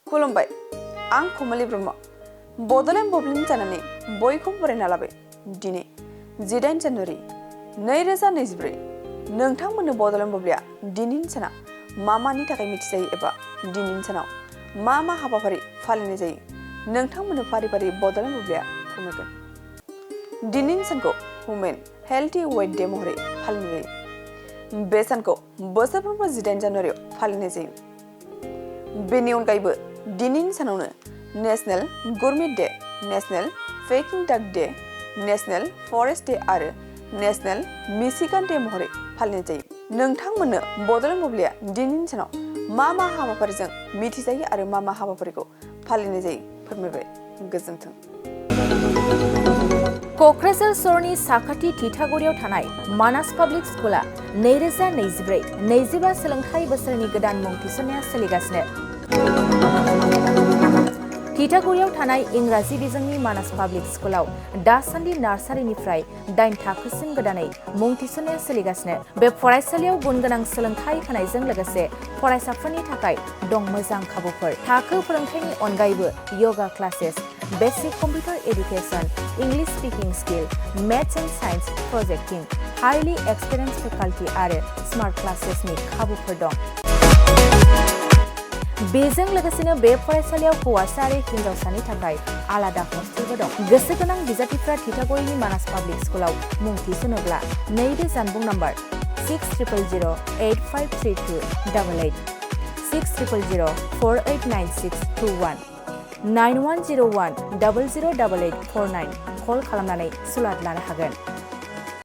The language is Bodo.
खुलुमबाय आं कमलि ब्रह्म बड'लेण्ड बुब्लिनि जानानै बयखौबो बरायना लाबाय दिनै 18 जानुवारि 2024 नोंथांमोननो बड'लेण्ड बुब्लिया दिनैनि साना मानि थाखाय मिथिजायो एबा दिनैनि सानाव मा हाबाफारि फालिनाय जायो नोंथांमोननो फारि फारि बड'लेण्ड बुब्लिया फोरमायगोन। दिनैनि सानखौ वुमेन हेल्थि वेट डे महरै फालिनाय जायो। बे सानखौ बोसोरफ्रोमबो 18 जानुवारियाव फालिनाय जायो। बेनि अनगायैबो दिनैनि सानावनो नेशनेल गुरमेट डे, नेशनेल पेकिं डाक डे, नेशनेल फरेस्ट डे आरो नेशनेल मिशिगान डे महरै फालिनाय जायो। नोंथांमोननो बड'लेण्ड बुब्लिया दिनैनि सानाव मा हाबाफारिजों मिथिजायो आरो मा हाबाफारिखौ फालिनाय जायो फोरमायबाय। गोजोन्थों। क'क्राझार सहरनि साखाथि थिथागुरियाव थानाय मानास पाब्लिक स्कुला 2024-25 सोलोंथाइ बोसोरनि गोदान मुं थिसननाया सोलिगासिनो। थिथागुरियाव थानाय इंराजि बिजोंनि मानास पाब्लिक स्कुलाव दासान्दि नार्सारिनिफ्राय 8 थाखोसिम गोदानै मुं थिसननाया सोलिगासिनो। बे फरायसालियाव गुनगोनां सोलोंथाइ होनायजों लोगोसे फरायसाफोरनि थाखाय दं मोजां खाबुफोर। थाखो फोरोंथायनि अनगायैबो yoga classes, basic computer education, English speaking skill, maths and science projecting, highly experience faculty आरो स्मार्ट क्लासेसनि खाबुफोर दं। बेजों लोगोसेनो बे फरायसालियाव हौवासा आरो हिन्जावसानि थाखाय आलादा हस्टेलबो दं। गोसो गोनां बिजाथिफ्रा थिथागुरिनि मानास पाब्लिक स्कुलाव मुं थिसनोब्ला नैबे जानबुं नम्बर 6000853288 6000489621 9101008849 कल खालामनानै सुलाद लानो हागोन।